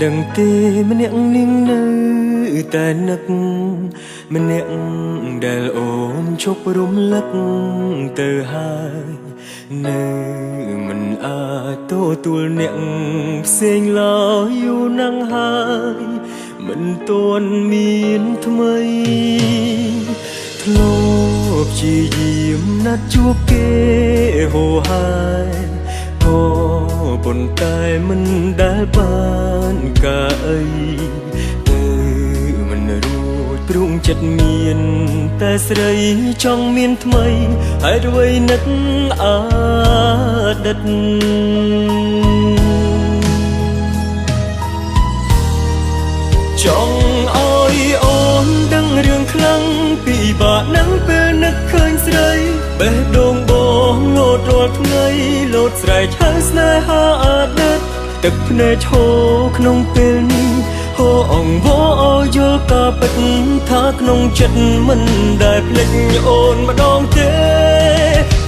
ដឹងទេម្នាក់នាងនៅតែនឹកម្នាក់ដែលអូនឈប់រំលឹកទៅហើយនៅមិនអាចទទួលអ្នកផ្សេងឡើយយូរណាស់ហើយមិនទាន់មានថ្មីធ្លាប់ជាយាមណាត់ជួបគេហូហើយក៏ប៉ុន្តែមិនដែលបានកាអីទៅមិនរួចព្រោះចិត្តមានតែស្រីចង់មានថ្មីហើយអ្វីនឹកអតីតចង់ឲ្យអូនដឹងរឿងខ្លាំងពីបាក់នឹងពេលនឹកឃើញស្រីបេះដូងបងលោតរាល់ថ្ងៃលោតស្រែកហៅស្នេហាអតីតទឹកភ្នែកហូរក្នុងពេលនេះហូរអង្វរឲ្យយល់ការពិតថាក្នុងចិត្តមិនដែលភ្លេចអូនម្ដងទេ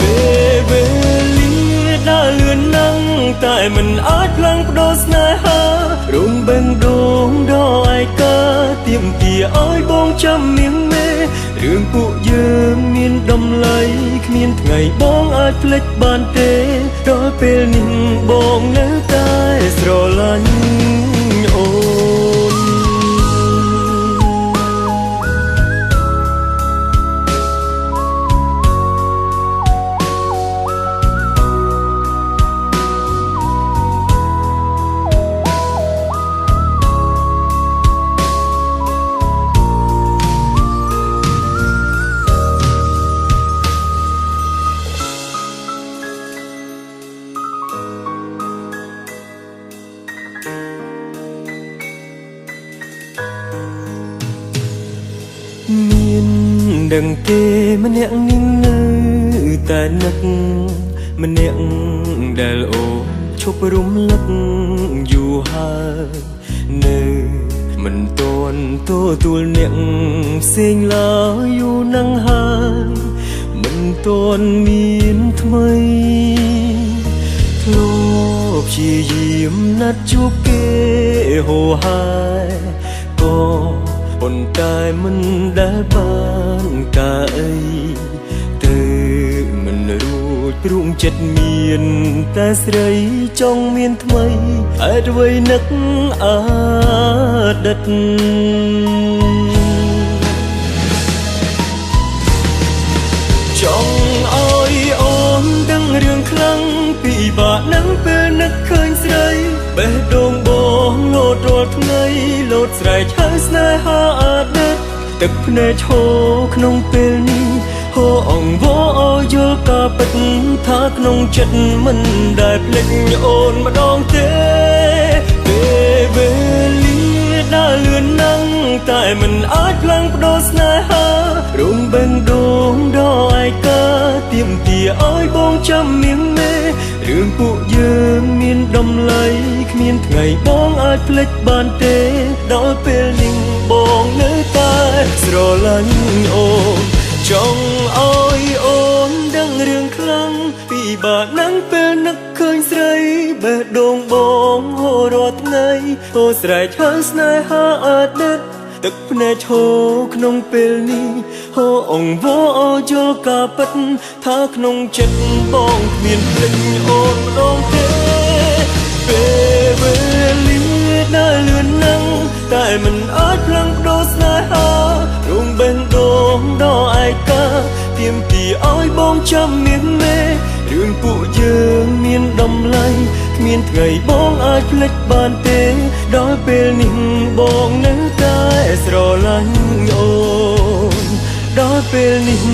ពេលវេលាដើរលឿនណាស់តែមិនអាចផ្លាំងប្ដូរស្នេហារុំបេះដូងដល់ឯកាទៀមទាឲ្យបងចាំមៀងមេរឿងពួកយើងមានតម្លៃគ្មានថ្ងៃបងអាចភ្លេចបានទេដល់ពេលនេះបងនៅតែស្រឡាញ់អូនមានដឹងទេម្នាក់នាងនៅតែនឹកម្នាក់ដែលអូនឈប់រំលឹកយូរហើយនៅមិនទាន់ទទួលអ្នកផ្សេងឡើយយូរណាស់ហើយមិនទាន់មានថ្មីធ្លាប់ជាយាមណាត់ជួបគេហូហើយក៏ប៉ុន្តែមិនដែលបានកាអីទៅមិនរួចព្រោះចិត្តមានតែស្រីចង់មានថ្មីហេតុអ្វីនឹកអតីតចង់ឲ្យអូនដឹងរឿងខ្លាំងពីបាក់នឹងពេលនឹកឃើញស្រីបេះដូងបងលោតរាល់ថ្ងៃលោតស្រែកហៅស្នេហាអតីតទឹកភ្នែកហូរក្នុងពេលនេះហូរអង្វរឲ្យយល់ការពិតថាក្នុងចិត្តមិនដែលភ្លេចអូនម្ដងទេពេលវេលាដើរលឿនណាស់តែមិនអាចផ្លាំងប្ដូរស្នេហារុំបេះដូងដល់ឯកាទៀមទាឲ្យបងចាំមៀងមេរឿងពួកយើងមានតម្លៃគ្មានថ្ងៃបងអាចភ្លេចបានទេដល់ពេលនេះបងនៅតែស្រឡាញ់អូនចង់ឲ្យអូនដឹងរឿងខ្លាំងពីបាក់នឹងពេលនឹកឃើញស្រីបេះដូងបងហូររាល់ថ្ងៃហូរស្រែកហៅស្នេហាអតីតទឹកភ្នែកហូរក្នុងពេលនេះហូរអង្វរឲ្យយល់ការពិតថាក្នុងចិត្តបងគ្មានភ្លេចអូនម្ដងទេពេលវេលាដើរលឿនណាស់តែមិនអាចផ្លាំងប្ដូរស្នេហារុំបេះដូងដល់ឯកាទៀមទាឲ្យបងចាំមៀងមេរឿងពួកយើងមានតម្លៃគ្មានថ្ងៃបងអាចភ្លេចបានទេដល់ពេលនេះបងនៅតែស្រឡាញ់អូនដល់ពេលនេះ